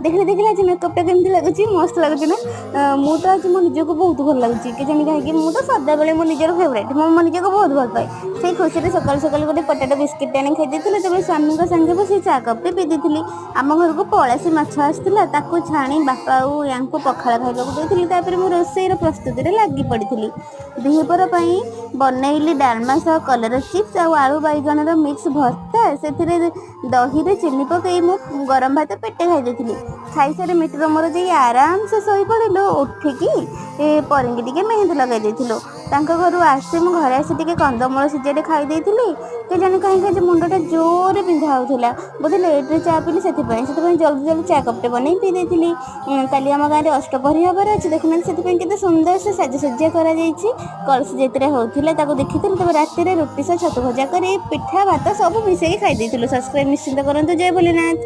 ଦେଖିଲେ ଦେଖିଲେ, ଆଜି ମେକଅପ୍ଟା କେମିତି ଲାଗୁଛି? ମସ୍ତ ଲାଗୁଛି ନା? ମୁଁ ତ ଆଜି ମୋ ନିଜକୁ ବହୁତ ଭଲ ଲାଗୁଛି। କେଜାଣି କାହିଁକି, ମୁଁ ତ ସଦାବେଳେ ମୋ ନିଜର ଫେଭରାଇଟ୍। ମୁଁ ମୋ ନିଜକୁ ବହୁତ ଭଲ ପାଏ। ସେଇ ଖୁସିରେ ସକାଳୁ ସକାଳୁ ଗୋଟେ ପଟାଟୋ ବିସ୍କିଟ୍ ଆଣି ଖାଇ ଦେଇଥିଲି। ତେବେ ସ୍ୱାମୀଙ୍କ ସାଙ୍ଗେ ବସି ଚା କପ୍ଟେ ପିଇ ଦେଇଥିଲି। ଆମ ଘରକୁ ପଳାଶୀ ମାଛ ଆସିଥିଲା। ତାକୁ ଛାଣି ବାପା ଆଉ ୟାଙ୍କୁ ପଖାଳ ଖାଇବାକୁ ଦେଇଥିଲି। ତାପରେ ମୁଁ ରୋଷେଇର ପ୍ରସ୍ତୁତିରେ ଲାଗି ପଡ଼ିଥିଲି। ଦ୍ୱିପହର ପାଇଁ ବନେଇଲି ଡାଲମା ସହ କଲରା ଚିପ୍ସ ଆଉ ଆଳୁ ବାଇଗଣର ମିକ୍ସ ଭର୍ତ୍ତା। ସେଥିରେ ଦହିରେ ଚିନି ପକାଇ ମୁଁ ଗରମ ଭାତ ପେଟେ ଖାଇ ଦେଇଥିଲି। ଖାଇସାରି ମିଟୁର ମୋର ଯାଇ ଆରାମସେ ଶୋଇପଡ଼ିଲୁ। ଉଠିକି ପରିଙ୍କି ଟିକେ ମେହେନ୍ଦି ଲଗାଇ ଦେଇଥିଲୁ। ତାଙ୍କ ଘରୁ ଆସି ମୁଁ ଘରେ ଆସି ଟିକେ କନ୍ଦମୂଳ ସିଝାଟେ ଖାଇ ଦେଇଥିଲି। କେଜାଣି କାହିଁକି ଆଜି ମୁଣ୍ଡଟା ଜୋରରେ ବିନ୍ଧା ହେଉଥିଲା। ବୋଧେ ଲେଟ୍ରେ ଚା ପିଇଲି ସେଥିପାଇଁ। ସେଥିପାଇଁ ଜଲ୍ଦି ଜଲ୍ଦି ଚା କପ୍ଟେ ବନେଇ ପିଇ ଦେଇଥିଲି। କାଲି ଆମ ଗାଁରେ ଅଷ୍ଟପ୍ରହରୀ ହେବାର ଅଛି। ଦେଖୁନାହାନ୍ତି, ସେଥିପାଇଁ କେତେ ସୁନ୍ଦର ସେ ସାଜସଜ୍ଜା କରାଯାଇଛି। କଳସ ଯାତ୍ରା ହେଉଥିଲା, ତାକୁ ଦେଖିଥିଲୁ। ତେବେ ରାତିରେ ରୁଟି ସହ ଛତୁ ଭଜା କରି ପିଠା ଭାତ ସବୁ ମିଶେଇକି ଖାଇ ଦେଇଥିଲୁ। ସବସ୍କ୍ରାଇବ୍ ନିଶ୍ଚିନ୍ତ କରନ୍ତୁ। ଜୟ ଭୋଲେନାଥ।